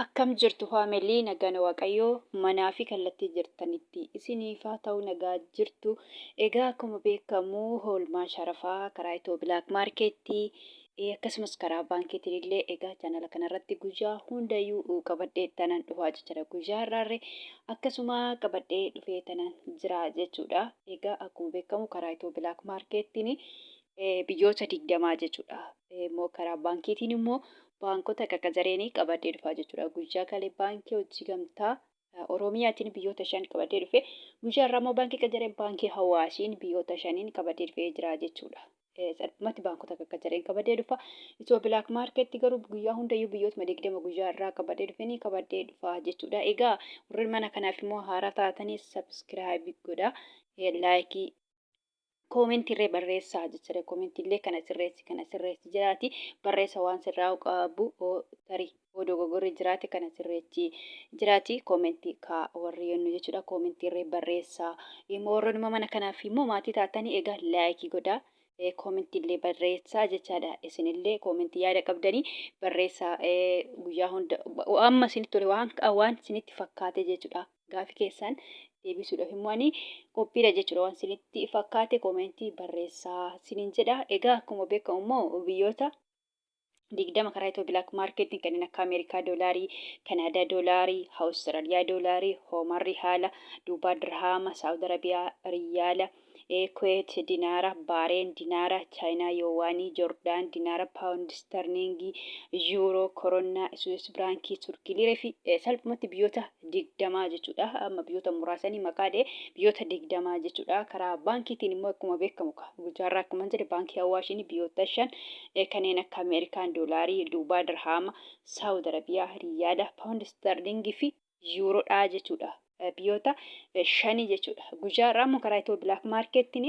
Akkam jirtu family, nagaan Waaqayyoo manaa fi kallattii jirtanitti isiniif haa ta'u. Nagaa jirtu? Egaa akkuma beekamu oolmaa sharafaa karaa Itiyoo Black Marketii akkasumas karaa baankiitiin illee egaa chaanala kanarratti guyyaa hundayyuu qabadhee tanan dhufaa jechuudha. Guyyaa har'aarree akkasuma qabadhee dhufee tanan jira jechuudha. Egaa akkuma beekamu karaa Itiyoo Black Marketiin biyyoota 20 jechuudha. Immoo karaa baankiitiin immoo baankota qaqajareenii qabadhee dhufaa jechuudha. Guyyaa kalee baankii hojii gamtaa Oromiyaatiin biyyoota 5 qabadhee dhufe. Guyyaa har'aa immoo baankii qajaree baankii Hawaashiin biyyoota 5n qabadhee dhufee jira jechuudha. Salphumatti baankota qaqqajareen qabadhee dhufa. Itiyoo Black Market garuu guyyaa hundayyuu biyyootuma 20 guyyaa har'aa qabadhee dhufeenii qabadhee dhufa jechuudha. Egaa warreen mana kanaaf immoo haaraa taatanii subscribe godha. Like, comment illee barreessaa jechuudha. Comment illee kana sirreessi, kana sirreessi jiraati. Barreessa waan sirraa'u qabu, tarii yoo dogoggorri jiraate kana sirreessi jiraati. Comment kaa warri yennu jechuudha. Comment illee barreessaa. Immoo warroonni mana kanaaf immoo maatii taatanii egaa like godhaa. Comment illee barreessaa jechaadha. Isinillee comment yaada qabdanii barreessaa, guyyaa hunda amma isinitti tole, waan isinitti fakkaate jechuudha. Gaafii keessan deebisuudhaaf immoo ani qophiidha jechuudha. Waan isinitti fakkaate comment barreessaa isiniin jedha. Egaa akkuma beekamu immoo biyyoota 20 karaa Itiyoo Black Marketiin kanneen akka Ameerikaa doolaarii, Kanaadaa doolaarii, Awustiraaliyaa doolaarii, Hooman rihaala, Duubaa dirhaama, Saawud Arabiyaa riyaala, Kuweet dinaara, Baareen dinaara, Chaayinaa yoowaanii, Jordaan dinaara, Paawundi sterliingii, Yuuroo, Koronnaa, Suwiis Biraankii, Turkii liiree fi salphumatti biyyoota 20 jechuudha. Amma biyyoota muraasanii maqaa dhee biyyoota 20 jechuudha. Karaa baankiitiin immoo akkuma beekamu guyyaarraa akkuma jedhe baankii Hawaashiin biyyoota 5 kanneen akka Ameerikaan doolaarii, Duubaa dirhaama, Saawud Arabiyaa riyaala, Paawundi sterliingii fi Yuuroodha jechuudha. Biyyoota shanii jechuudha. Guyyaa irraa immoo karaa Itiyoo Black Marketiin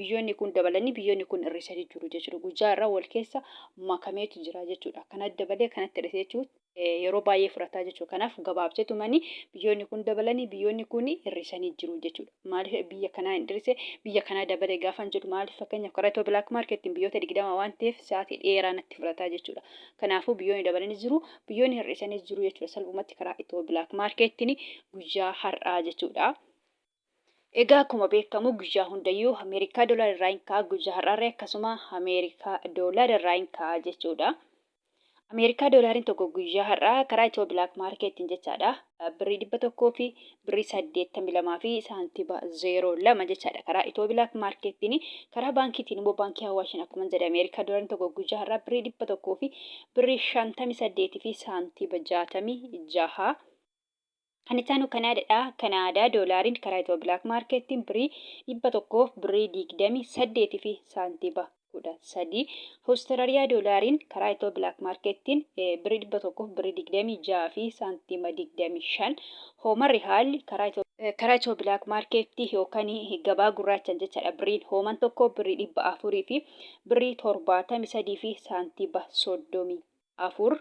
biyyoonni kun dabalanii biyyoonni kun hir'isanii jiru jechuudha. Guyyaa irraa wal keessa makameetu jira jechuudha. Kanatti dabalee kanatti hir'isee jechuun yeroo baay'ee fudhataa jechuudha. Kanaaf gabaabseetumanii biyyoonni kun dabalanii biyyoonni kun hir'isanii jiru jechuudha. Maaliif biyya kanaa hin hir'ise, biyya kanaa dabale gaafan jedhu, maaliif fakkeenyaaf karaa Itiyoo Black Marketiin biyyoota 20 waan ta'eef sa'aatii dheeraa natti fudhataa jechuudha. Kanaafuu biyyoonni dabalanii jiru, biyyoonni hir'isanii jiru jechuudha. Salphumatti karaa Itiyoo Black Marketiin guyyaa har'aa jechuudha. Egaa akkuma beekamu guyyaa hundayyuu Ameerikaa doolaara irraa hin ka'a, guyyaa har'aarree akkasuma Ameerikaa doolaara irraa hin ka'a jechuudha. Ameerikaa doolaariin tokko guyyaa har'aa karaa Itiyoo Black Marketiin jechaadha. Birrii 100 fi birrii 82 fi saantima 02 jechaadha. Karaa Itiyoo Black Marketiin, karaa baankiitiin immoo baankii Hawaashiin akkuma jedhe Ameerikaa doolaariin tokko guyyaa har'aa birrii 100 fi birrii 58 fi saantima 66. Kan itti aanu Kanaadaadha. Kanaadaa doolaariin karaa Itiyoo Black Marketiin birrii 100 birrii 28 fi saantima 13. Awustiraaliyaa doolaariin karaa Itiyoo Black Marketiin birrii 100 birrii 26 fi saantima 25. Hooman rihaalli karaa Itiyoo Black Marketii yookaan gabaa gurraachaan jechaadha. Birriin hooman tokko birrii 400 fi birrii 73 fi saantima 34.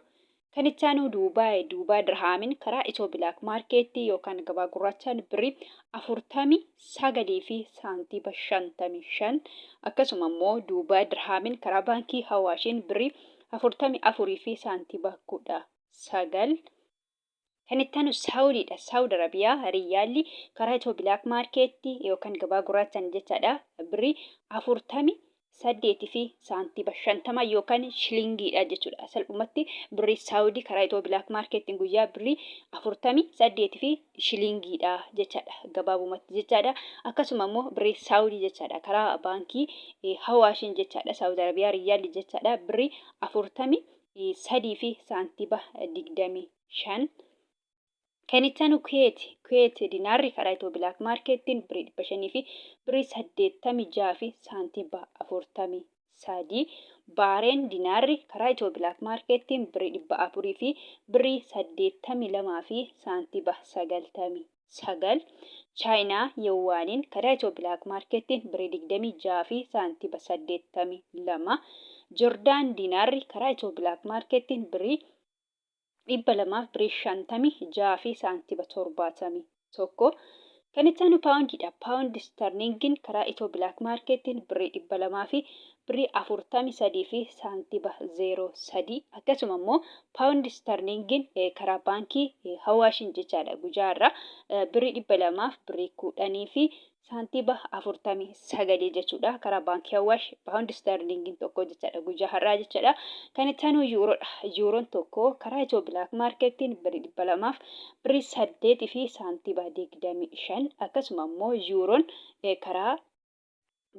Kan itti aanu Duubaay, Duubaa Dirhaamin karaa Itiyoo Black Marketii yookaan gabaa gurraachaan birrii 49 fi saantima 55. Akkasuma immoo Duubaay Dirhaamin karaa baankii Hawaashiin birrii 44 fi saantima 19. Kan itti aanu Saawudiidha. Saawud Arabiyaa riyyaalli karaa Itiyoo Black Marketii yookaan gabaa gurraachaan jechaadha. Birrii 48 fi saantima 50 yookaan shilingiidha jechuudha. Salphumatti birrii Saawudii karaa Itiyoo Black Marketiin guyyaa birrii 48 fi shilingiidha jechaadha. Gabaabumatti jechaadha. Akkasuma immoo birrii Saawudii jechaadha. Karaa baankii Hawaashiin jechaadha. Saawud Arabiyaa riyyaalli jechaadha. Birrii 43 fi saantima 25. Kan itti aanu Kuweet, Kuweet dinaarri karaa Itiyoo Black Marketiin birrii 500 fi birrii 86 fi saantima 43. Baareen dinaarri karaa Itiyoo Black Marketiin birrii 400 fi birrii 82 fi saantima 99. Chaayinaa Yoowaaniin karaa Itiyoo Black Marketiin birrii 26 fi saantima 82. Jordaan dinaarri karaa Itiyoo Black Marketiin birrii 200 fi birrii 56 fi saantima 71. Kan itti aanu paawundiidha. Paawundi sterlingiin karaa Itiyoo Black Marketiin birrii 200 fi birrii 43 fi saantiba 03. Akkasuma immoo paawundi istarliingiin karaa baankii Hawaashiin jechaadha guyyaa har'aa birrii 200 fi birrii 10 fi saantiba 49 jechuudha. Karaa baankii Awaash paawundi istarliingiin tokko jechaadha guyyaa har'aa jechaadha. Kan itti aanu yuuroodha. Yuuroon tokko karaa Itiyoo Bilaak Maarkeettiin birrii 200 fi birrii 8 fi saantiba 25. Akkasuma immoo yuuroon karaa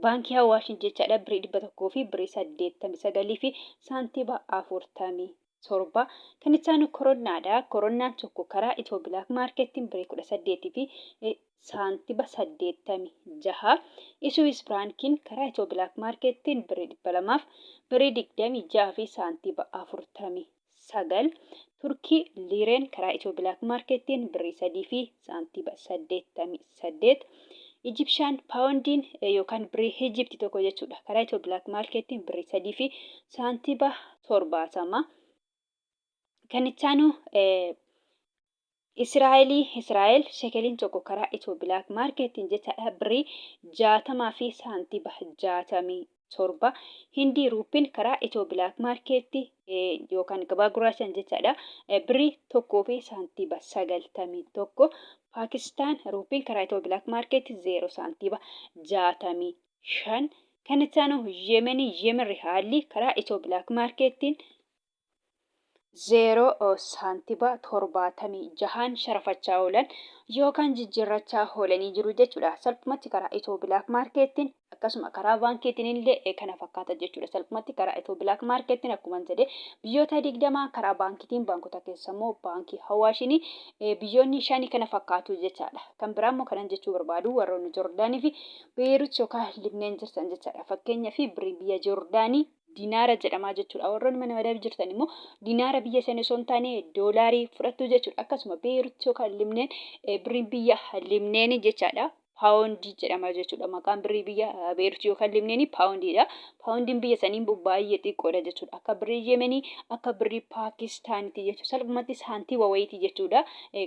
baankii Awaashiin jechaadha birrii 100 fi birrii 89 fi saantiba 47. Kan itti aanu koronnaadha. Koronnaan tokko karaa Itiyoo Bilaak Maarkeettiin birrii 18 fi saantiba 86. Iswiis Firaankiin karaa Itiyoo Bilaak Maarkeettiin birrii 200 fi birrii 26 fi saantiba 49. Turkii Liireen karaa Itiyoo Bilaak Maarkeettiin birrii 3 fi saantiba 88. Ijibshaan paawundiin yookaan birrii Ijipti tokko jechuudha. Karaa Itiyoo Bilaak Maarkeettiin birrii 3 fi saantiba 70. Kan itti aanu Israa'elii Israa'el shekeliin tokko karaa Itiyoo Bilaak Maarkeettiin jechaadha birrii 60 fi saantiba 67. Hindii ruuppiin karaa Itiyoo Bilaak Maarkeetti yookaan gabaa gurraachaan jechaadha birrii 1 fi saantiba 91. Paakistaan ruuppiin karaa Itiyoo Bilaak Maarkeetti 0 saantiba 65. Kan itti aanu Yemenii Yemen Rihaalli karaa Itiyoo Bilaak Maarkeettiin 0 saantiba 76n sharafachaa oolan yookaan jijjiirrachaa oolanii jiru jechuudha. Salphumatti karaa Itiyoo Bilaak Maarkeettiin akkasuma karaa baankiitiin illee kana fakkaata jechuudha. Salphumatti karaa Itiyoo Bilaak Maarkeettiin akkuma jedhe biyyoota 20, karaa baankiitiin baankota keessa immoo baankii Hawaashinii biyyoonni shani kana fakkaatu jechaadha. Kan biraa immoo kanan jechuu barbaadu warroonni Joordaanii fi Beerut yookaan Libneen jirtan jechaadha. Fakkeenyaaf birrii biyya Joordaanii dinaara jedhamaa jechuudha. Warroonni mana madabii jirtan immoo dinaara biyya sanii osoo hin taane doolaarii fudhattu jechuudha. Akkasuma Beerut yookaan Libneen birriin biyya Libneenii jechaadha. Paawondii jedhama jechuudha. Maqaan birrii biyya Beerut yookaan Libneenii paawondiidha. Paawondiin biyya sanii immoo baay'ee xiqqoodha jechuudha. Akka birrii Yemenii, akka birrii Paakistaaniiti jechuudha. Salphumatti saantiiba wayiiti jechuudha.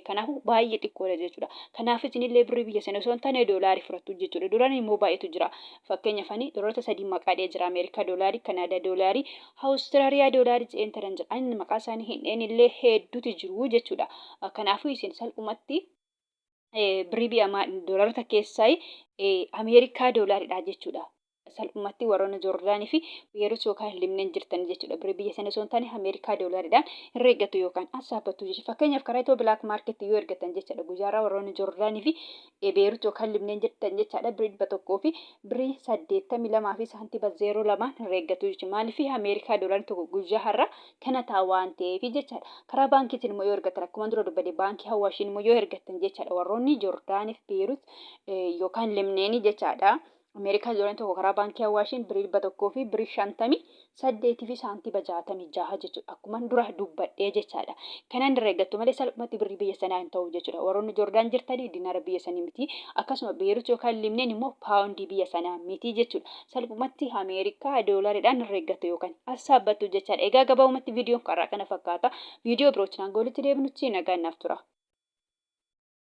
Kanaafuu baay'ee xiqqoodha jechuudha. Kanaaf isinillee birrii biyya sanii osoo hin taane doolaarii fudhattu jechuudha. Doolaariin immoo baay'eetu jira. Fakkeenyaaf ani doolaarota sadii maqaa dhahee jira. Ameerikaa doolaarii, Kanaadaa doolaarii, Awustiraaliyaa doolaarii jedheen taran jira. Ani maqaa isaanii hin dhaheen illee hedduutu jiru jechuudha. Kanaafuu isin salphumatti birrii biyya doolaarota keessaa Ameerikaa doolaariidha jechuudha. Salphumatti warroonni Joordaanii fi Beerut yookaan Libneen jirtan jechuudha. Birrii biyya sana osoo hin taane Ameerikaa doolaariidhaan herreeggattu yookaan assaabbattu jechuudha. Fakkeenyaaf karaa Itiyoo Bilaak Maarkeetti yoo ergatan jechuudha. Guyyaarraa warroonni Joordaanii fi Beerut yookaan Libneen jirtan jechaadha. Birrii 100 fi birrii 82 fi saantiba 02 herreeggatu jechuudha. Maaliif Ameerikaa doolaarri tokko guyyaa har'a kana ta'a waan ta'eef jechaadha. Karaa baankiitiin immoo yoo ergatan akkuma dura dubbate baankii Hawaashiin immoo yoo ergatan jechaadha. Warroonni Joordaanii fi Beerut yookaan Libneenii jechaadha. Ameerikaa doolaarri tokko karaa baankii Awaashiin birrii 100 fi birrii 58 fi saantiba 66 jechuudha. Akkuma dura dubbadhee jechaadha. Kanaan irra eeggattu malee salphumatti birrii biyya sanaa hin ta'u jechuudha. Warroonni Joordaan jirtanii dinaara biyya sanii miti. Akkasuma Beerut yookaan Libneen immoo paawundii biyya sanaa miti jechuudha. Salphumatti Ameerikaa doolaariidhaan irra eeggattu yookaan assaabbattu jechaadha. Egaa gabaabumatti viidiyoon karaa kana fakkaata. Viidiyoo birootiin hanga walitti deebinutti nagaan naaf tura.